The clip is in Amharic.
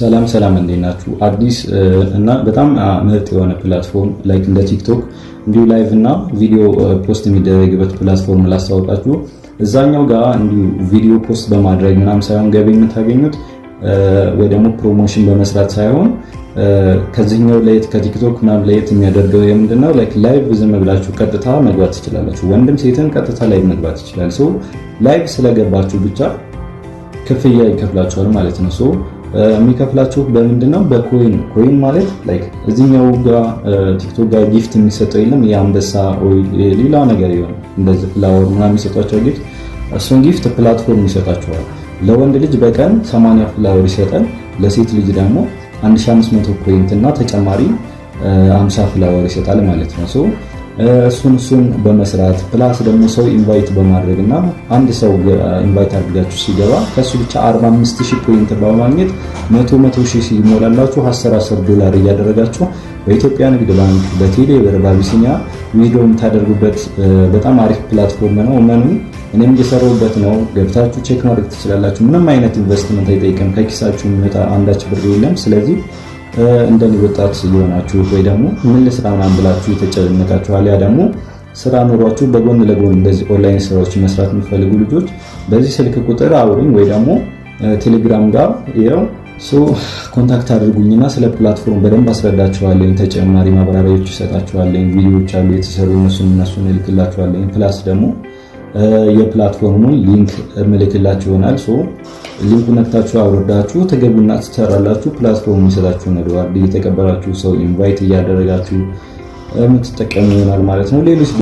ሰላም ሰላም፣ እንዴት ናችሁ? አዲስ እና በጣም ምርጥ የሆነ platform like እንደ ቲክቶክ እንዲሁ live እና ቪዲዮ post የሚደረግበት platform ላስተዋውቃችሁ። እዛኛው ጋር እንዲሁ ቪዲዮ post በማድረግ ምናምን ሳይሆን ገቢ የምታገኙት ወይ ደግሞ promotion በመስራት ሳይሆን ከዚህኛው ለየት፣ ከቲክቶክ ምናምን ለየት የሚያደርገው የምንድነው? Like live ዝም ብላችሁ ቀጥታ መግባት ትችላላችሁ። ወንድም ሴትም ቀጥታ live መግባት ይችላል። So live ስለገባችሁ ብቻ ክፍያ ይከፍላችኋል ማለት ነው። So የሚከፍላችሁ በምንድን ነው? በ coin። Coin ማለት like እዚህኛው ጋር ቲክቶክ ጋር gift የሚሰጠው የለም፣ የአንበሳ ወይ ሌላ ነገር ይሆን እንደዚህ flower ምናምን የሚሰጧቸው gift፣ እሱን gift platform ይሰጣችኋል። ለወንድ ልጅ በቀን 80 flower ይሰጣል። ለሴት ልጅ ደግሞ 1500 point እና ተጨማሪ 50 flower ይሰጣል ማለት ነው። So እሱን በመስራት plus ደግሞ ሰው invite በማድረግ እና አንድ ሰው invite አድርጋችሁ ሲገባ ከሱ ብቻ 45,000 point በማግኘት 100 100 ሺህ ሲሞላላችሁ 10 10 ዶላር እያደረጋችሁ በኢትዮጵያ ንግድ ባንክ፣ በቴሌ ብር፣ በአቢሲኒያ ዊዝድሮ የምታደርጉበት በጣም አሪፍ platform ነው። እመኑኝ፣ እኔም እየሰራሁበት ነው። ገብታችሁ check ማድረግ ትችላላችሁ። ምንም አይነት ኢንቨስትመንት አይጠይቅም። ከኪሳችሁ የሚወጣ አንዳች ብር የለም። ስለዚህ እንደኔ ወጣት የሆናችሁ ወይ ደግሞ ምን ልስራ ምናምን ብላችሁ የተጨነቃችሁ አሊያ ደግሞ ስራ ኖሯችሁ በጎን ለጎን እንደዚህ ኦንላይን ስራዎች መስራት የምትፈልጉ ልጆች በዚህ ስልክ ቁጥር አውሩኝ ወይ ደግሞ ቴሌግራም ጋር ይኸው so contact አድርጉኝና ስለ platform በደንብ አስረዳችኋለሁ። ተጨማሪ ማብራሪያዎች እሰጣችኋለሁ። ቪዲዮዎች አሉ የተሰሩ፣ እነሱን እልክላችኋለሁ። Plus ደግሞ የ platform ኡን link እምልክላችሁ ይሆናል። So link ኡን ነክታችሁ አውርዳችሁ ትገቡና ትሰራላችሁ። Platform ኡ የሚሰጣችሁን reward እየተቀበላችሁ ሰው invite እያደረጋችሁ የምትጠቀሙ ይሆናል ማለት ነው። ሌሎች